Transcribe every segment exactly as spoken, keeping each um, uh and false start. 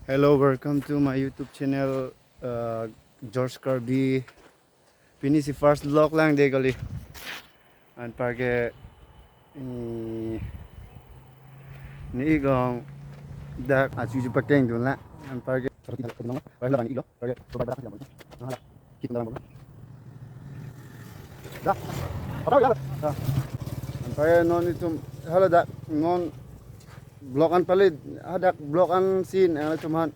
Hello, welcome to my YouTube channel, uh, George Karbi. Pini si first vlog lang de kali. Anparke, mm, ne-ik along dak achu chepakeng dun lang. Anparke, anparke, anparke, Da. Apa ya? Da. Anparke non itum, haladak non vlog an pali, hadak vlog an scene, eh, itum aphan,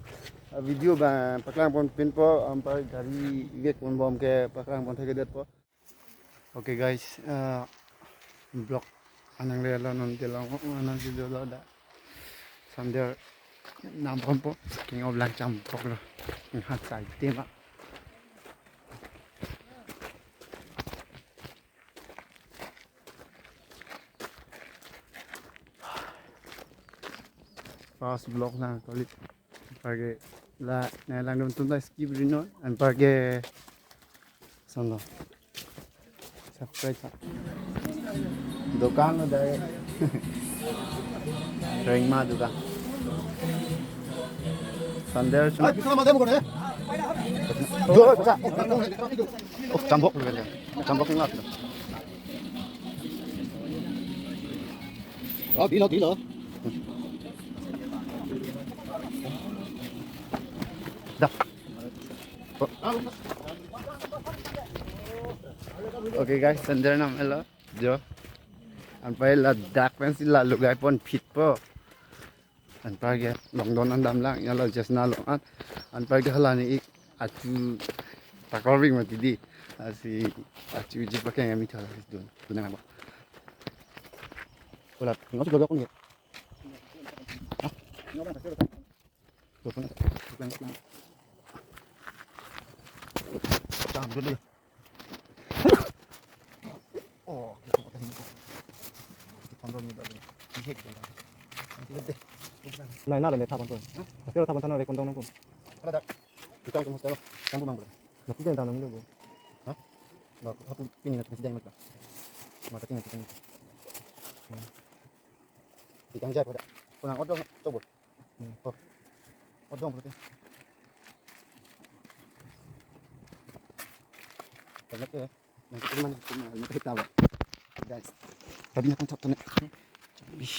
eh, video ba paklang pon pinpo, anparke gari vek pon bom ke paklang pon thekthedetpo. Okay guys, eh, vlog an nanglelo, non kelong, oh, non si dolo da. Sander nam ponpo, king of lang cham pok lo. Hat sai tema. First vlog lang kali. Anparke la, ne langdun atum ta skip ri non. Anparke, son lo. Subscribe sa. Dukan lo dari. Rengma dukan. Sander. Ay, bisa madam ko na? Do, bisa. Oh, chambok lo ya. Chambok ni ngat. Oh, bilo, bilo. Da. Oh. Okay guys, Sander nam helo. Jo. Anparke ladak pensi la lugai pon phitpo. Anparke longdon an dam lang, ya lo jesna long an. Anparke hala ne-ik achu pakor ring mati di. Asi achu chepakeng ami thala dun. Dun nang apa? Ulat, nggak sudah kok nih. Hah? Dua puluh. Dua puluh. Jangan dulu ya. Oh, kita mau tahin. Kita kontrol ni dulu. Ini kita. Nanti deh. Nah, nah, le thapan pon. Hah? Tapi thapan sana rekon dong nangkon. Ada dak. Kita langsung hostel. Kamu mang boleh. Nanti dia tanam dulu. Hah? Nah, aku pini nanti sedang mereka. Mata tinggal kita. Kita aja pada. Kurang odong coba. Hmm. Oh. Odong berarti. Banyak ya. Nanti kita mana kita mana kita tahu. Guys. Tadi nak koncok tuh. Ih.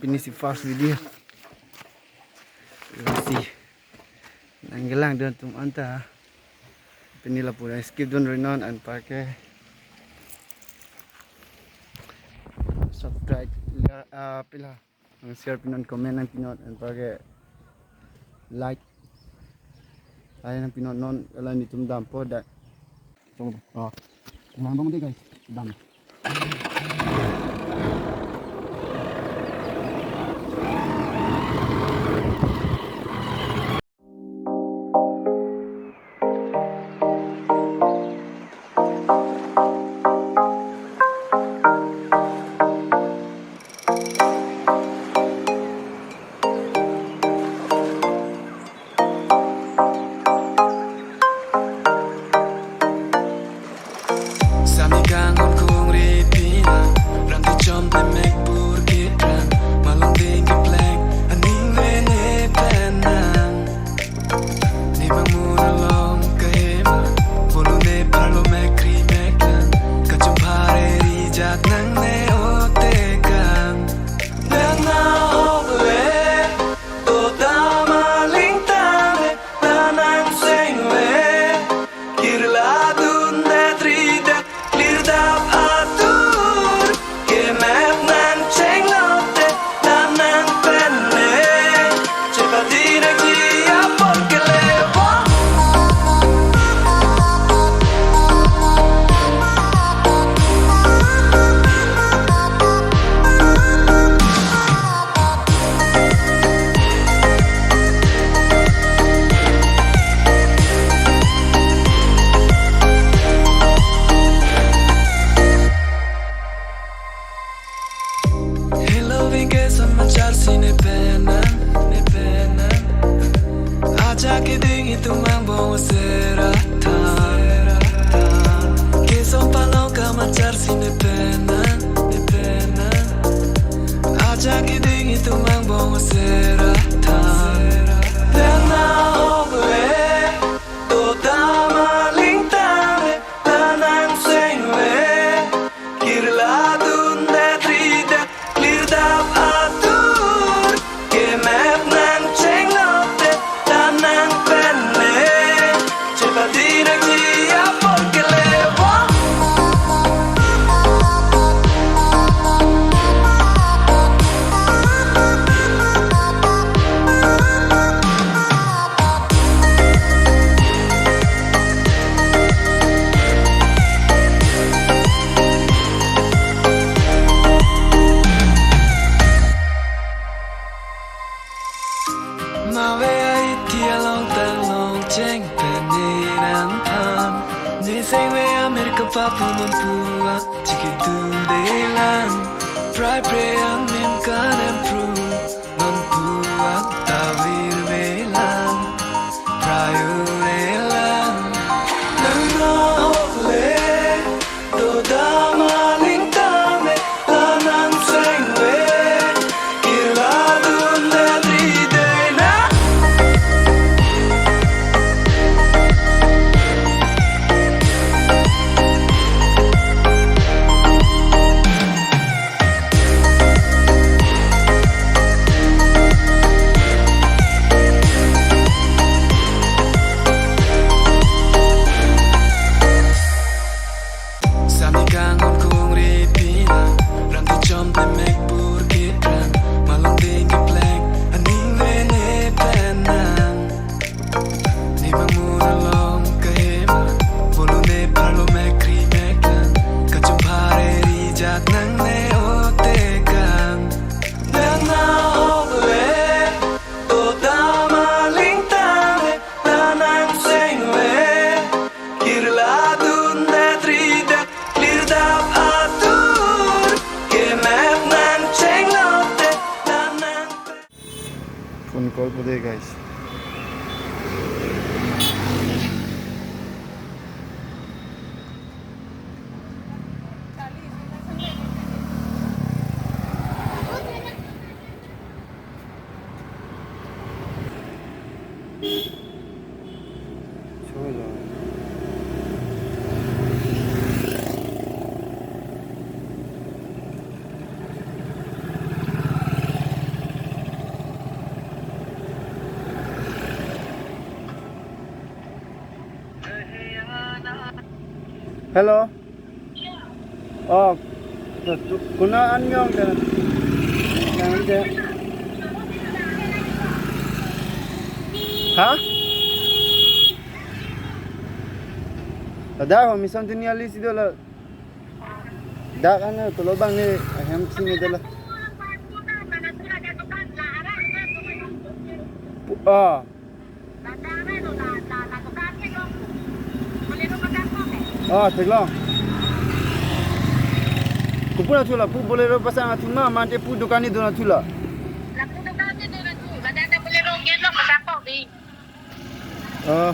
Pini si first video. Lasi nangkelangdun atum anta. Pini lapu skip dun ri non, anparke subscribe, la, ah, pila. Nang share pinon, comment nangpinon, anparke like. Ai nangpinon non, ala netum dampo dak. Tunggu. Oh. Kurang dong deh, guys. Dam. Sami kanghon kung ri pinang, rang kechom te mek pur kitrang, malom ding kepleng, aning vene penang. Ne mangmun along kahema, volo ne parlo mek kri mek lang, kachom phare ri jak nang ne o tekang. Nang na hok le, to ta maling tang le, ta nang seng le. Kirla dun det ri det, lir dap atur. Kemet nang cheng lote, ta nang pen le. Chepadi nang ji apor kele bo. Hello, vingke samachar si ne penang, ne penang. Aja keding itum angbong sera tha. Kesom palong kamachar si ne penang, ne penang. Sera than. Dena ok le, to dam aling tame, la nang seng le. Kirla dundet ridet, klirdap atur. Kemep nang chenglote, la nang pen le. Chepadi nangji apor kele wa. Mave aiti along ta longcheng pen ne nangphan. Ne seng ve America papu non puan chikidunde lang. Prai pre ang nim kanem pru non puan ta vir ve lang. Prai u ve lang. Nang na ok le. To dam aling tame, la nang seng le, kirla dundet ridet na. Sami kanghon kung ri pinang, ram kechom te mek pur keprang, malom ding kepleng, aning ve ne pen nang. Ne mangmur along kahema, bolu ne parlo mek kri mek lang, kachom phare ri jak nang ne ote kang. Nang na ok le, to dam aling tame, la nang seng le. Kirla dundet ridet, klirdap atur, kemep nang chenglote, la nang. Phone call pude, guys. Hello. Oh, tu, tu, kuna anyong te. Yang te. Ha? Ada ho, mission tini ali sido la. Dak ano, tulo bang ni, ahem sini dala. Pu-, ah. Ah, theklong. Kopi na thula, pu Bolero pasang athuma, mate pu dukan ni dona thula. Ah.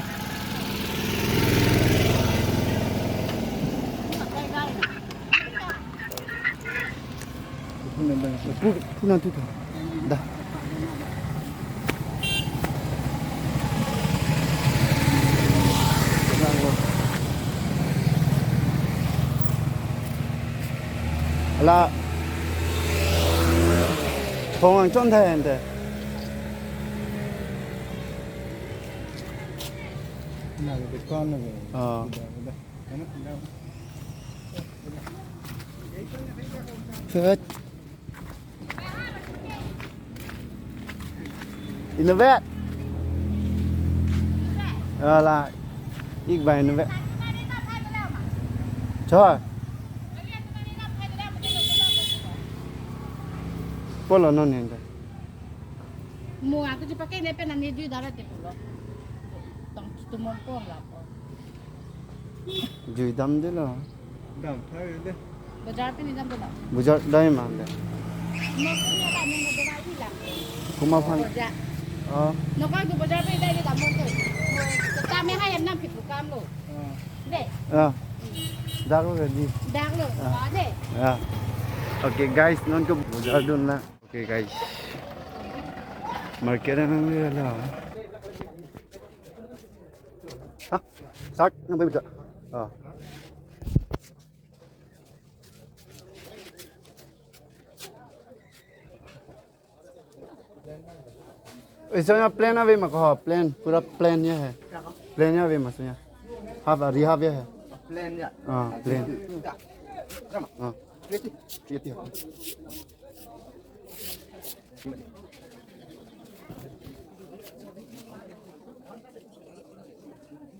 Pu, pu nantu tu. Da. Ala. Thong angchon thai ante. Na, dukan na. Ah. Third. Inutvet. Ala. Ik bai inutvet. Choi. Pulo non yang ta. Mo aku cepat ke ne pen ani jui dara te pulo. Tong tumong pom la po. Jui damde lo. Dam thai de. Bajar pen ni damde lo. Bajar dai ma de. Mo punya la ni mo dai la. Komat aphan? Bajar. Oh. No ka tu bajar pen dai de dam mo tu. Kita me hai em nam pipu kam lo. Oh. De. Ah. Dak lo ready. Dak lo. Ah. Ah, de. Ah. Okay guys, non ke bajar dun na. Okay guys. Market ang nang liya la. Ha? Sak, nang bai bida. Ah. इसमें प्लेन अभी मत कहो, प्लेन, पूरा प्लेन ये है। प्लेन ये अभी मत सुनिए। हाफ, रिहाफ ये है। प्लेन या। हाँ, प्लेन। हाँ। ये थी, ये थी।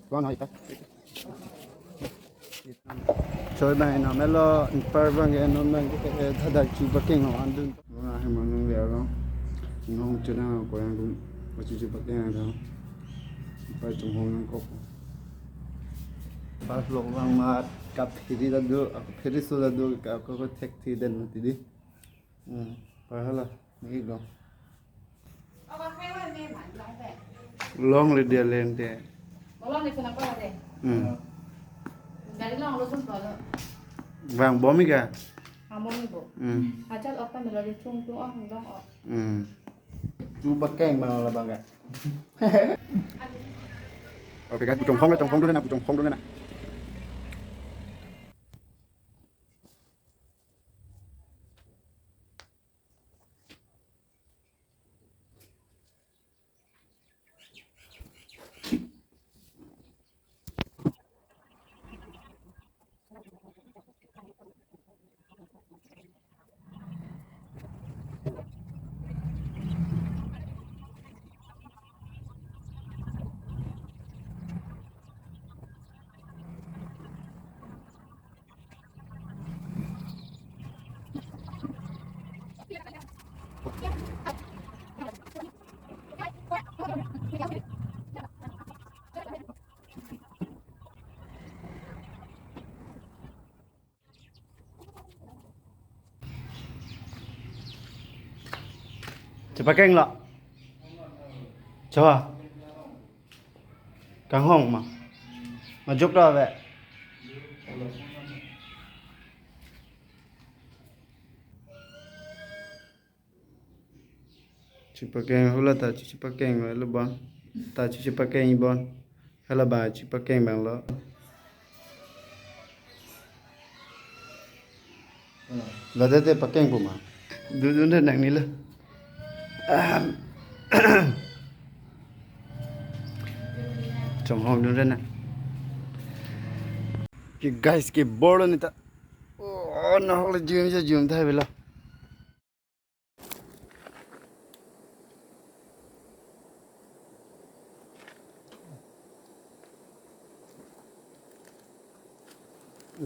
Kwan hai ta. Choi bang ena melo, par bang ke non bang ke, eh, hadak chipakeng lo andun. Wah, hai manung le alo. Nong chena ko yang dun, ko chipakeng lo. Par chonghong nangkok. Par long bang mat, kap phiri ta do, ako phiri so ta do, ako ko thekthi den mati di. Hmm, par hala, ni lo. Longle dia lente. Longle kena apa deh? Hmm. Dari long lo sun kalau. Bang bom ika? Amon ibu. Hmm. Acal okta melodi chung chung oh long oh. Hmm. Chipakeng bang la bang ka. Oke guys, pu chonghong, chonghong dulu na, pu chonghong dulu na. Chipakeng lo. Chowa. Kanghong ma. Majok ta ave. Chipakeng hula ta chipakeng lo bon. Ta chipakeng bon. Hala ba chipakeng bang lo. Lo tete pakeng pu ma. Dudun re nang ni lo. Ahem. Chonghong dun re nang. Ke guys ke bor lo ni ta. Oh, na hole jum ja jum thai belo.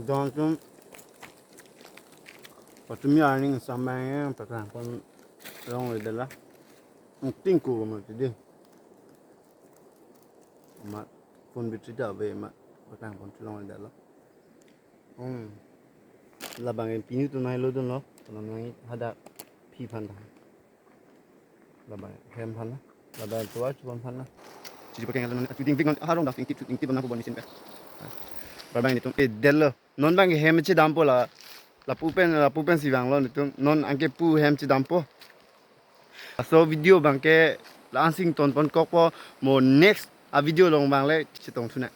Don tum patumi arning samang yang patang pon long le dela. Tingku ma tidi. Ma phone battery ta ave ma patang pon long le dela. Hmm. Labang en pini tunai lo dun lo, tunai hadak phi phan ta. Labang hem phan na, labang tua chupon phan na. Chipakeng lo, shooting pic non, harong dak shooting, shooting pic non ko bon machine pe. Labang netum, eh, del lo. Non bang hem chedampo la, lapu pen, lapu pensi vang lo netum. Non anke pu hem chedampo. Laso video bang ke la-an si ington pon kokpo, mo next a video along bang le chetong thu nang.